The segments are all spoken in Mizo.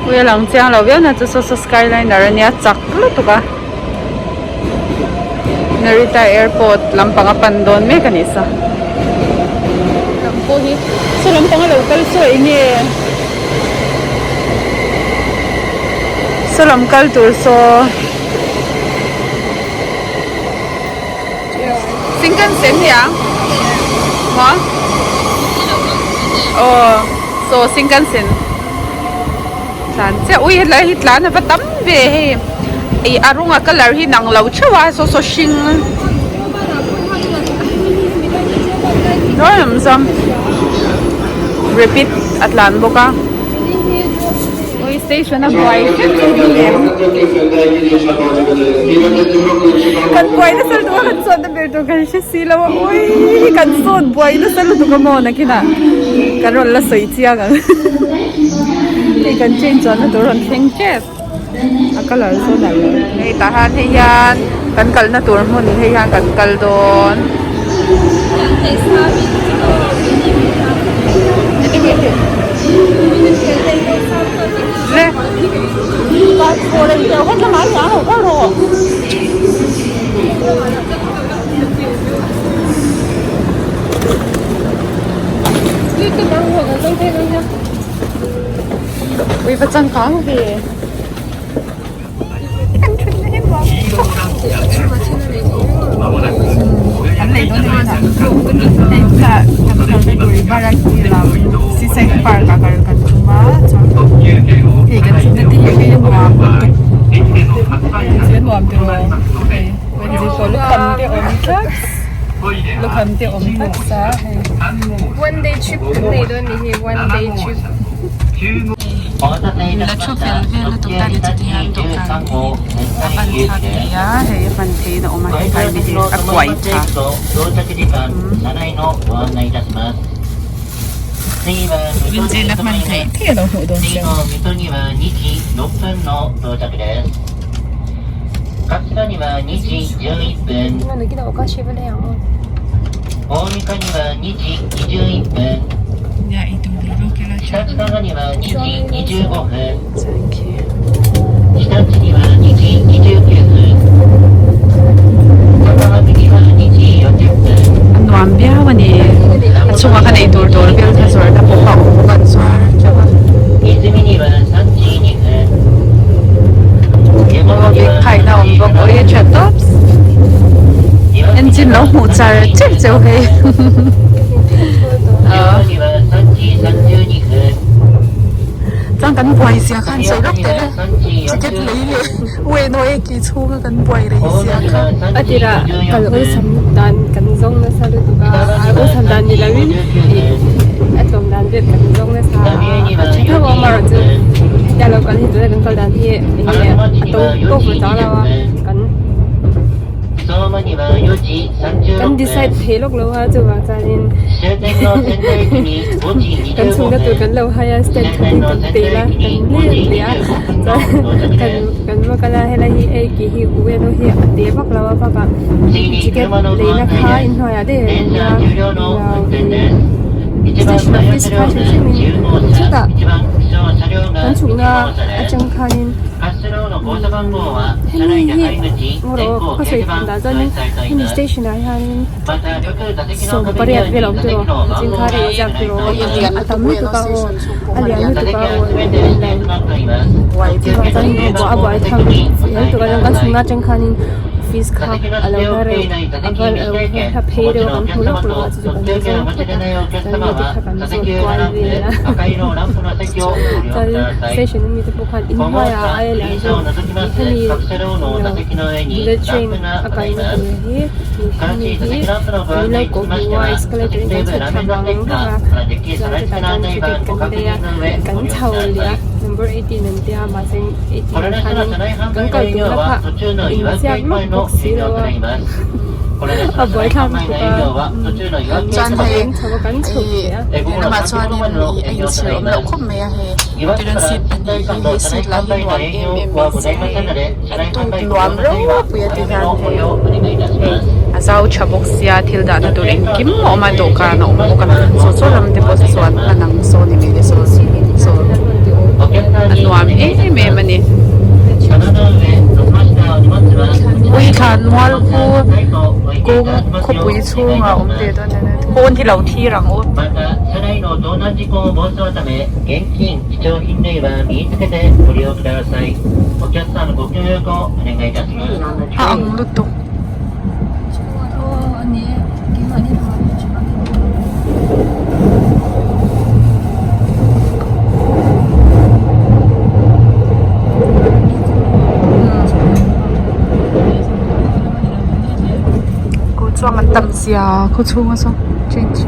Ui a lang chiang lo viau na chu saw saw skyliner ania chak lutuk a Narita airport lampang a pan dawn mek a nih sa lam pawh hi saw lampang a lo kal saw eng nge saw lam kal tur saw Shinkansen ni ang maw aw saw Shinkansen tlan chiah ui helai hi tlan a va tam ve hei ih a rawng a colour hi inang lo theuh a saw saw hring rapid a tlan bawk a. Ui station a buai hrep chu ni em? Kan buai nasa lutuk a kan sawn na ber tur kan hre si lo a ui kan sawn buai nasa lutuk a maw nakinah kan rawn la sawi chiang ang hei kan train chuanna tur rawn thleng tep a colour chu nalh lo hei tah hian hei hian kan kalna tur hmun hei hian kan kal dawn. Ui va changkang ve. One day trip kan nei dawn ni hi one day trip. La thu fel vel lutuk ta ni chu ti hian dawhkan te hi a ban thlak thei a hei a hman theihin a awm a hei kai mi hi a kuai tha Winzil a hman theih theih a lo hmuh dawn chiang. Nia ei tur duh zawk ila tha Thank you. A nuam viau a ni a chungah khan eitur dawr vel kha zawrhna pawh a awm bawk a an zuar teuh a. Aw bag phaina a awm bawk awi a tha tawp engine lo hmuh char char cheu hei. Chuan kan buai zia khan sawi lawk teh le ticket lei leh Ueno e ki chhunga kan buai rei zia kha. A tirah kal awlsam dan kan zawng nasa lutuk a, a awlsam dan ni lovin ih a tlawm dan vel kan zawng nasa a, a tha tho a amaherawhchu hetia lo kal hi tuna kan kal dan hi eng nge a to tawk ve chang lo a kan Kan decide thei lawk lo a chuvang chuanin kan chhungna tur kan lo hai a step khat in kan pel a kan let leh a chuan kan kan va kal a helai hi ei ki hi u eno hi a te vak lo a bakah ticket leina kha inhnuaiah daih a awm nia station office kha hrim hrimin chutah kan chhukna atang khanin. Hemi hi rawh ka sawi dan chuanin hemi station ah hianin 80 vel a awm tawh a ching kha rei zak tawh a tam lutuk a aw a lian lutuk a aw chuvang chuan a buai tham lutuk a kan chhungna atang khanin office kha a lo la reuh a va lo hla phei deuh a kan hmu lawk lawk a chu chu kan zawng phawt a chuan mi te kha kan zawt kual vel a chuanin station a mi te pawh khan inhnuaiah a aia lian zawk hemi bullet train a kalna tur hi hemi hi min lo kawh hmu a escalator in kan chhuk thla vang vang a chuan chutah chuan ticket kan lei a kan chho leh a number 18 an tia mahse 18 ah khanin kan kal tumna kha a inziak lawk bawk si lo a a buaithlak lutuk a Chuan hei ih lamah chuanin ih a inchhir awm loh khawp mai a hei tichuan seat pahnih hi hei seat lah hi nuam em em mai sia hei a tut nuam ropui a ti hian hei hei a zau tha bawk sia thil dahna tur engkim a awm a dawhkan a awm bawk a saw saw lam te pawh saw an hman ang saw ni mai te saw saw. a nuam em em a ni. Ui thlan mual khu kawng khawpui chhungah a awm ve dawn a ni pawn hi lo thlir ang u. A ang lutuk. Kawr chuang an tam zia khaw chhunga saw change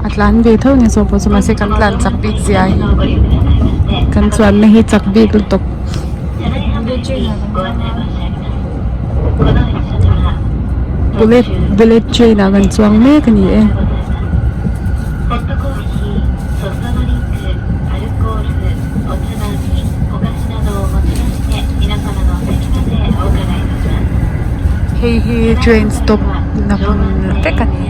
a tlan ve tho ni zawk pawh chu mahse kan tlan chak bik zia hi kan chuanna hi chak bik lutuk. Bullet bullet train ah kan chuang mek a ni e. Hei hi train stop na hmun vek a ni.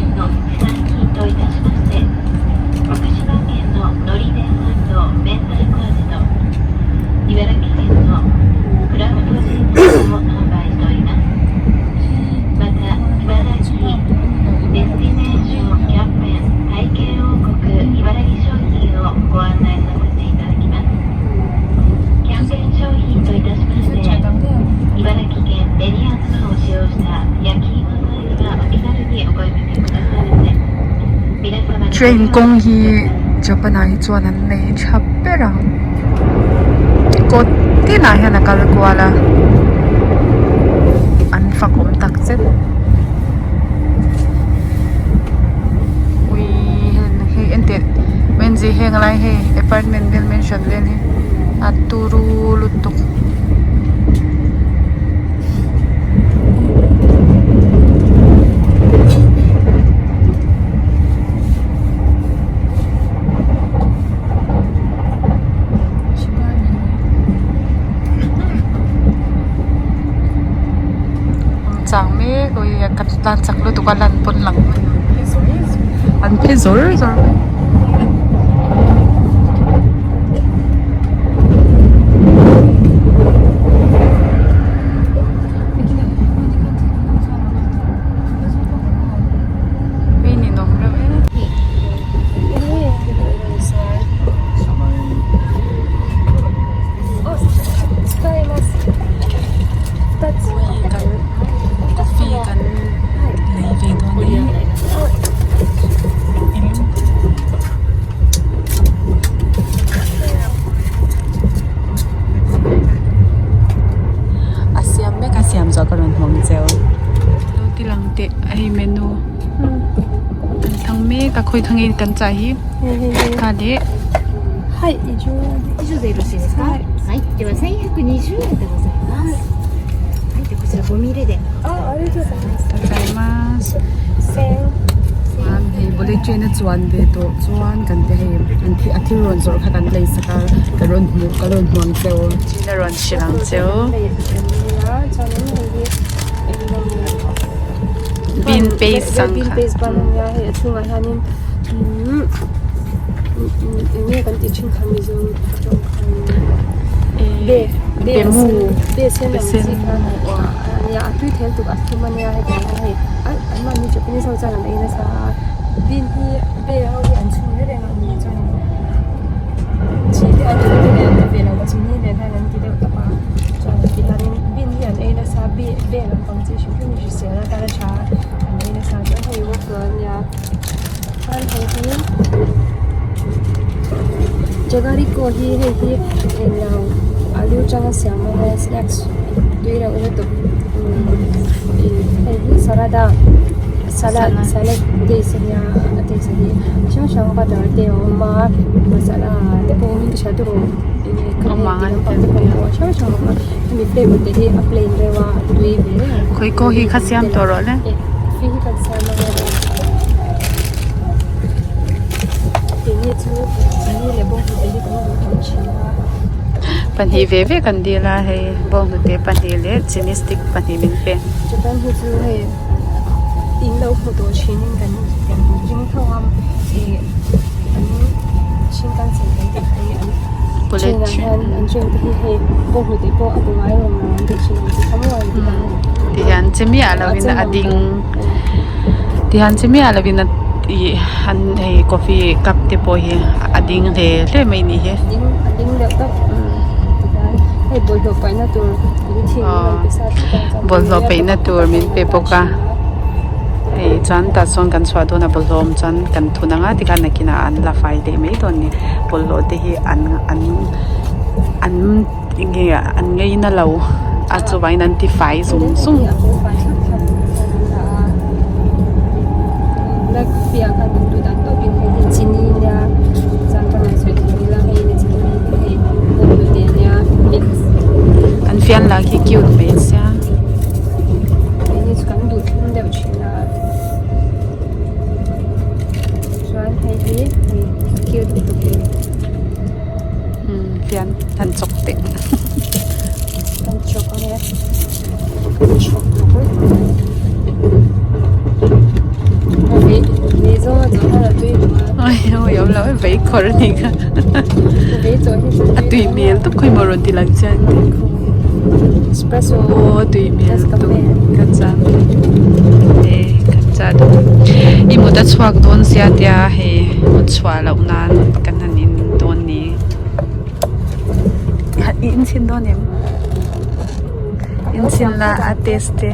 Train kawng hi Japan ah hi chuan an nei tha ber ang kawt tinah hian a kal kual a an fak awm tak zet ui hei enteh menzi heng lai hei apartment vel mansion vel hi a turu lutuk. Chang mek ui a ka tan chak lutuk a lan pawn lang an phe zawr zawr mai. Mi ninawm reuh e. Coffee kan lei ve dawn e. A siam mek a siam zawh ka rawn hmu ang cheu. Lo ti lang teh a hei menu kan thlang mek a khawi kha nge kan chah hi kha leh. Hei bullet train a chuan ve tawh chuan kan ti hei an thil a thil rawn zawrh kha kan lei sak a ka rawn hmuh ka rawn hmu ang cheu a rawn hrilh ang cheu bean paste ang kha. Be mu be sen Jagariko hi hei hi englo alu atanga siam ania snacks tui reuh lutuk hei hi sarada salad salad dish ania a taste hi chi hrang hrang butter te a awm a masala te pawh awmin ka hria tur chi hrang hrang a awm a hemi flavor te hi a plain deuh a a tui ve reng ang. Khawi kaw hi kha siam tawh rawh le. Coffee hi kan siam ang a. Pahnih ve ve kan dil a hei bawnghnute pahnih leh chini stick pahnih min pe. Japan hi chu hei in lo hmu tawh thinin kan kan ring tho a ih an. Shinkansen kan tih kha hi an train ah hian an train te hi hei bawnghnute pawh a bu ngai lo ang an ti thin ang tih kha maw an ti ta a ni. Tihian che miah lovin a ding tihian che miah lovin a ih an hei coffee cup te pawh hi a ding hle hle mai ni hi. A ding a ding deuh tawp tihian hei bawlhhlawh paihna tur in thing an rawn pe sa thut a chuan Bawlhhlawh paihna tur min pe bawk a hei chuan tah sawn kan chhuah dawn a bawlhhlawh awm chuan kan thun ang a tikhan nakinah an la fai leh mai dawn a ni bawlhhlawh te hi an an an enge an ngaina lo a chuvangin an ti fai zung zung. An fian lah khi cute mai sia. Fian han chawk teh. Vei khawr a nih kha a tui hmel tawp khawi maw rawn ti lang chiang aw a tui hmel lutuk ka chak e ka chak i mut a chhuak dawn sia tia hei mut chhuah loh nan kan han in dawn ni. I inchhin dawn em? Inchhin la a taste te.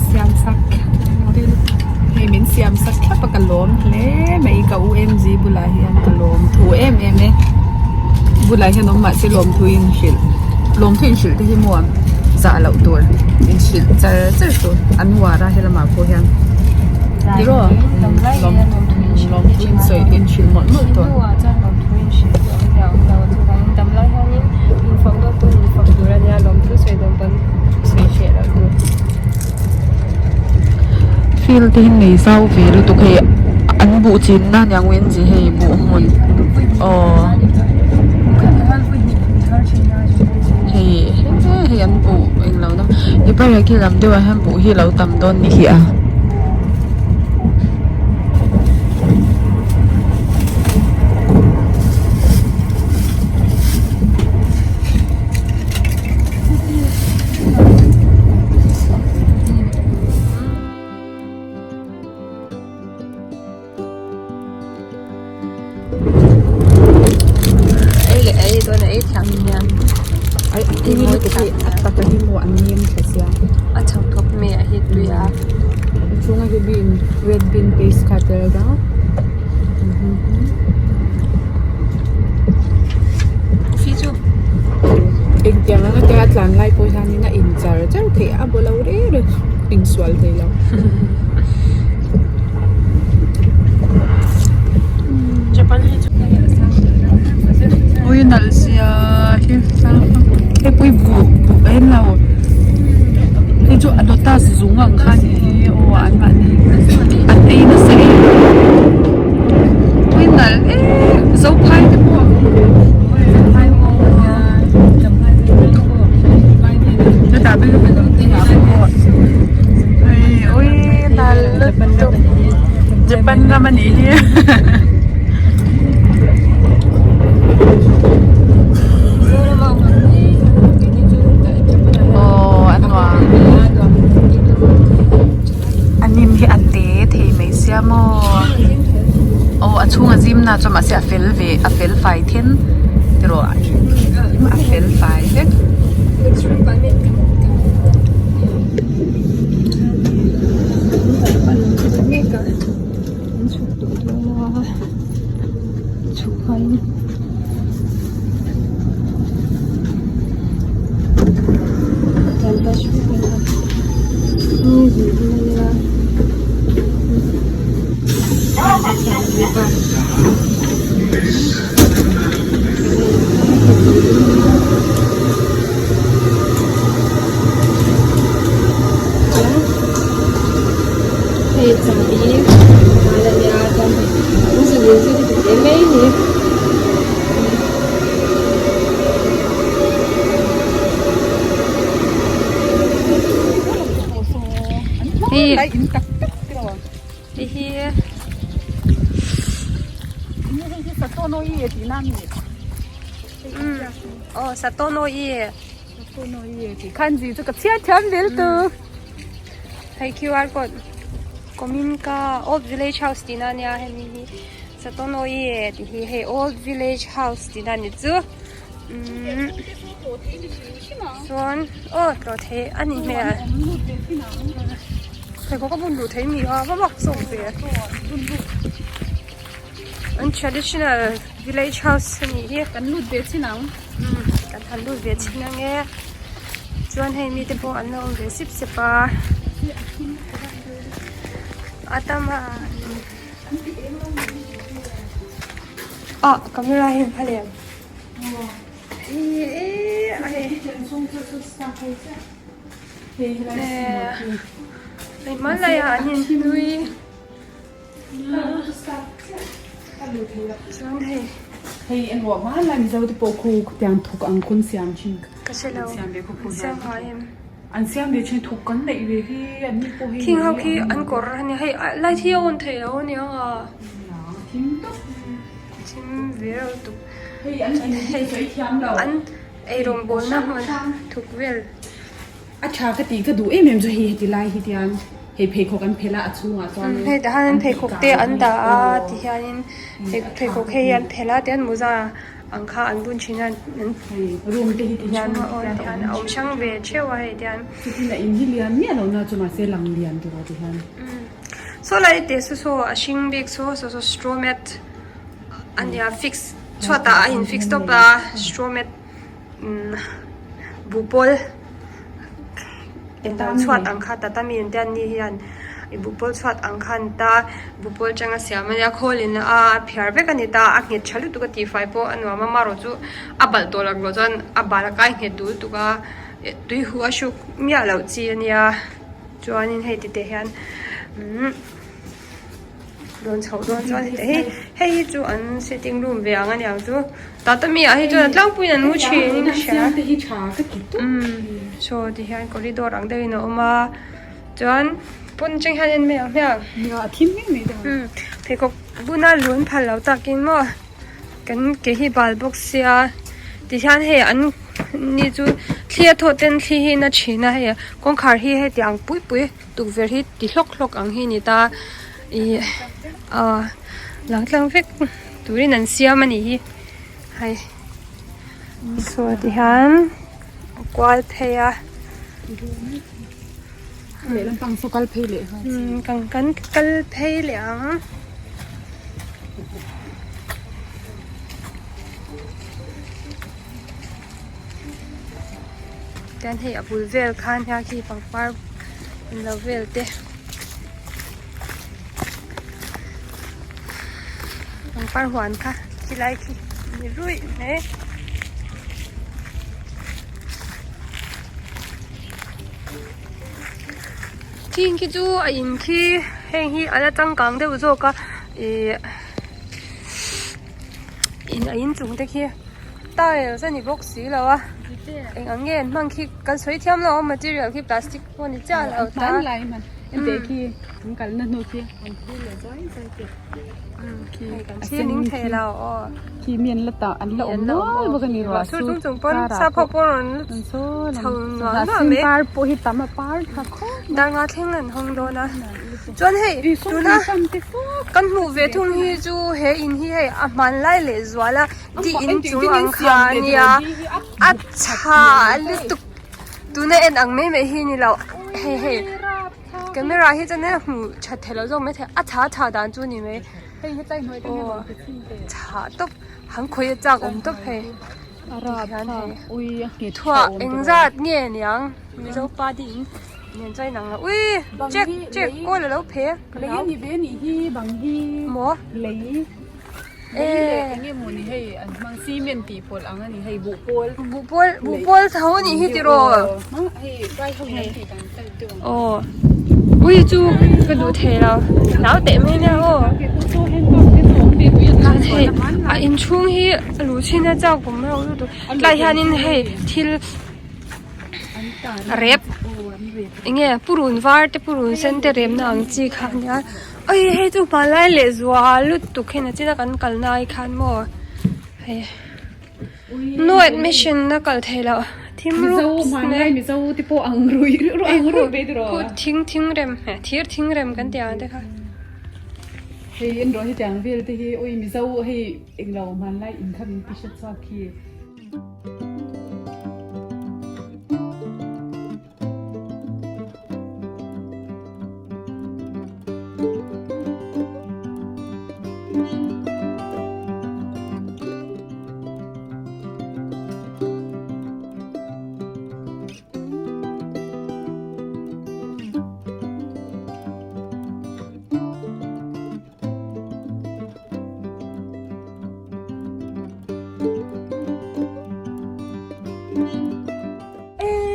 Siam sak hei min siam sak thlap a ka lawm hle mai ka u M G bulah hian ka lawm thu em em e bulah hian awm mahse lawm thu in hrilh lawm thu in hrilh te hi maw zah loh tur inhrilh char char tur an uar a helamah pawh hian tiraw lawm lawmthu insawi inhrilh mawlh mawlh tawh field te hi nei zau ve lutuk hei an buh chinna aniang wenzi hei buh hmun aw. Hei hei an buh englo na i ber khi lam deuh ah hian buh hi lo tam dawn ni hi a. Ei leh ei dawn a ei thiam hian ai a tui lutuk hi a tak a hi maw an nem tha sia a chho thawk mai a hi tui a a chhunga hi bean red bean paste kha tel a coffee chu engtiang anga te a tlan lai pawh hianin a in char char theih a a bawlh lo reng reng insual thei lo. Ui nalh sia hi hei pui buh buh em lo hei chu a lotus zung ang kha ni hi aw an mahni an ei nasa em ui nalh em zophai te pawh chutah ui nalh lutuk Japan ram a nih hi aw a nuam a hnim hi a te thei mai sia maw aw a chhung a zim na chuan mahse a fel ve a fel fai then tiraw a fel fai vek. Hei chahbi mal a nia chuan hei an zun in chu heti hle mai a ni. Hei Lai in tak tak tiraw. Hei hi. Ni hei hi Satono i tih na mi. Aw Satono i. Satono i tih khan zi chu ka chhiar thiam zel tu. Hei QR code Kominka Old Village House tih na ania hemi hi Satono i tih hi hei Old Village House tih na ni chu. Umm chuan aw tlawh theih a ni hmel pheikhawk a bun luh theih ni a va mak zawk ve an traditional village house a nih hi kan lut ve chin ang umm kan han lut ve chin ang e chuan hei mite pawh an la awm ve sip sep a a tam a. Ah camera hi a lem. Hmanlaiah an inhlui chuan hei hei englo hmanlai mizo te pawh khu khutiang thuk ang khun siam thin ka hre lo an siam hma em an siam ve thin thuk kan neih ve hi an ni pawh hei khing ho khi an kawr a nia hei light hi a on thei lo ania thim tawp thim ve reuh tuk. Hei an in hi sawi thiam lo. An eirawng bawlna hmun thuk vel. A tha ka tih ka duh em em chu hei heti lai hi tian hei pheikhawk an phelh a a chhungah chuan Hei tah hian an pheikhawk te an dah a ti hianin pheikhawk hei an phelh a tian mawza ang kha an bun thin a an hei room te hi ti hian chhungah aw ti hian a awm hrang ve theuh a hei tian chutin a in hi lian miah lo na chu mahse lang lian tur ah ti hian. Saw lai te saw saw a hring bik saw saw saw straw mat. A nia fix chhuatah a in fix tawp a straw mat umm buhpawl engdang chhuat ang kha tatami an tia ni hian ih buhpawl chhuat ang kha an ta buhpawl atanga siam a nia khawl in a phiar vek a ni ta a nghet tha lutuk a tihfai pawh a nuam a marawh chu a balh tawh lak loh chuan a bal a kai nghet duh lutuk a tui huh a hruk miah loh chi a nia chuanin hei titeh hian umm. Dawn chhoh dawn chuan heti hei hei hi chu an sitting room ve ang aniang chu tata mi ah hi chuan a tlangpuiin an mu thin in ka hria umm saw ti hian corridor ang deuhin a awm a chuan pawn atang hian en mai ang hmiang umm pheikhawk buna lun phal lo takin maw kan ke hi bal bawk sia ti hian hei an ni chu thli a thawh ten thli hi na thin a hei kawngkhar hi heti ang pui pui. Tukverh hi ti hlawk hlawk ang hi a ni ta ih ah lang tlang vek turin an siam a nih hi hei saw ti hian a kual phei a kan kan kal phei leh ang. Tian hei a bul vel khan hian khi pangpar an lo vel te pangpar huan kha khilai khi a ni ruih mai. Thing khi chu a in khi heng hi a la changkang deuh zawk a ihh in a inchung te khi. Tiles a ni bawk si lo a eng ang nge an hmang khi kan sawi thiam lo a material khi plastic pawh a ni chiah lo ta kan thlir ning thei lo aw sur chung chung pawn sap ho pawh rawn chho nuam nuam mai dar nga thleng an hawng dawn a chuan hei tuna kan hmuh ve thung hi chu he in hi hei a hmanlai leh zual a. Di in chung ang kha ania a tha lutuk tuna en ang mai mai hi ni lo hei hei camera hi chuan a hmuh that theih loh zawk maithei a tha tha dan chu ni mai aw tha tawp han khawi a chak awm tawp hei tikhian hei thuah engzat nge niang mizo pa di in nen chuan inang lo ui check check kawl alo phe maw. Buhpawl buhpawl tho a nih hi tiraw aw ui chu ka duh thei lo hlau teh mai nia aw hei a inchhung hi a luh chhin a chak awm reuh lutuk tlai hianin hei thil rep. Enge purun var te purun sen te remna ang chi kha a nia oi hei chu hmanlai leh zual lutuk hian a china kan kal na ai khan maw hei no admission a kal theih loh thim rup hmanlai mizo te pawh ang rui ang rui ve tiraw khu thing thing rem thir thing rem kan tih ang te kha hei en rawh hetiang vel te hi oi mizo hei englo hmanlai in kha min ti hre chhuak khi.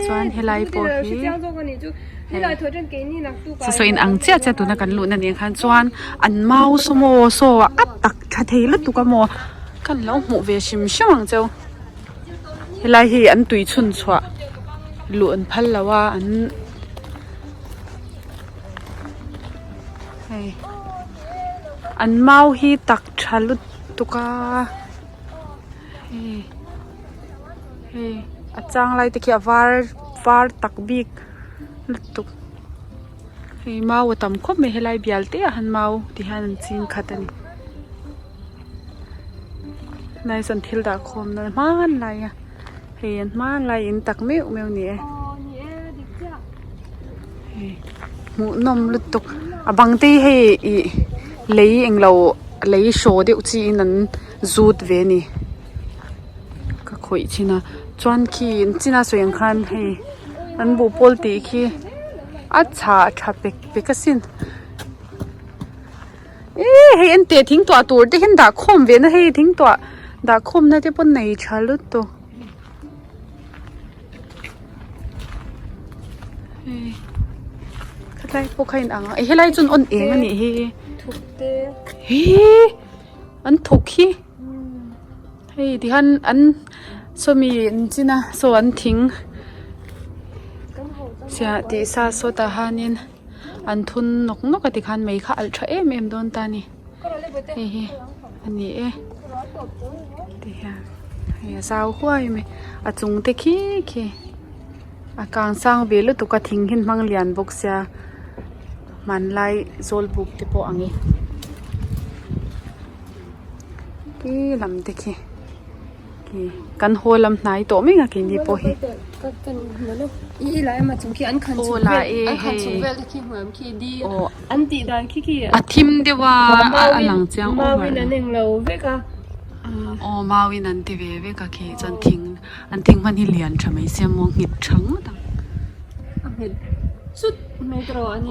Chuan helai pawh hi saw in ang chiah chiah tuna kan luhna nen khan chuan an mau saw maw saw a tak tha thei lutuk a maw kan lo hmuh ve hrim hrim ang cheu helai hi an tui chhun chhuah luh an phal lo a an. Hei an mau hi tak tha lutuk a hei hei a chang lai te khi a var var tak bik lutuk hei mau a tam khawp mai helai bial te ah hian mau ti hian an ching khat a ni helai sawn thil dah khawm na hmanlai a hei an hmanlai in tak meuh meuh a ni e. Hmuhnawm lutuk a bang te hi hei ih lei englo lei hraw deuh chi in an zut ve a ni ka khawih thin a chuan khi china sawi ang khan hei an buhpawl tih khi a chhah tha pek pek asin eee hei en teh thing tuah tur te hian dah khawm ve na hei thing tuah dah khawm na te pawh nei tha lutuk. Khatlai pawh kha inang a helai chuan awn eng a nih hi hi an thawk hi hei tihian an sawmi an chin a saw an thing siah tih sa sawtah hianin an thun nawk nawk a tikhan mei kha a alh tha em em dawn ta a ni. Hei hi a ni e tihian hei a zau huai mai a chung te khi khi a kang sang ve lutuk a thing hi an hmang lian bawk sia hmanlai zawl buk te pawh ang e khi lam te khi. Kan haw lam hnai tawh mai a keini pawh hi. Aw la e hei aw a thim deuh a a lang chiang over lo aw mauin an ti ve vek a khi chuan thing an thing hman hi lian tha mai sia maw nghet tha ngawt ang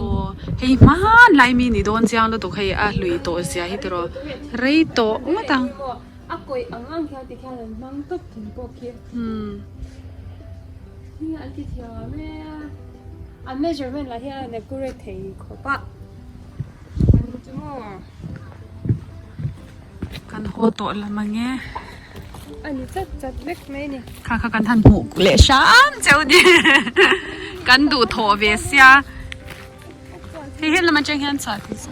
aw hei hmanlai mi ni dawn chiang lutuk hei a hlui tawh zia hi tiraw rei tawh ngawt ang. A kawih ang ang hian tikhian an hmang tawp thing pawh khi. Hi an ti thiam e a. An measurement lah hian an accurate thei khawp a. An chu maw. Kan haw tawh lam ang e. A ni chat chat vek mai ni. Kha kha kan han hmuh leh hram cheu ni. Kan duh thawh ve sia. Hei he lam atang hian chhuah thei se.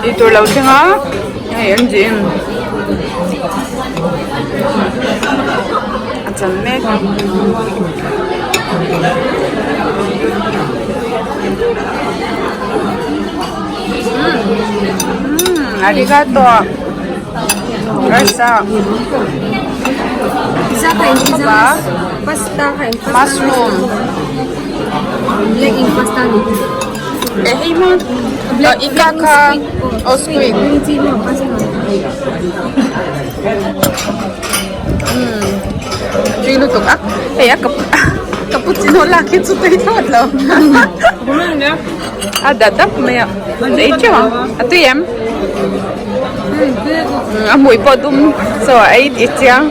Ei tur lo thleng a hei an gym a chan mek a. Umm arigato rasa Pasta mushroom. Black ink pasta ni. Eh hei ma black ika kha oh squid. Tui lutuk a hei a cappuccino lak hi chu tui thlawt lo. A dat dap mai a ei teuh ang a tui em? A hmui pawh dum chaw a ei tih chiang.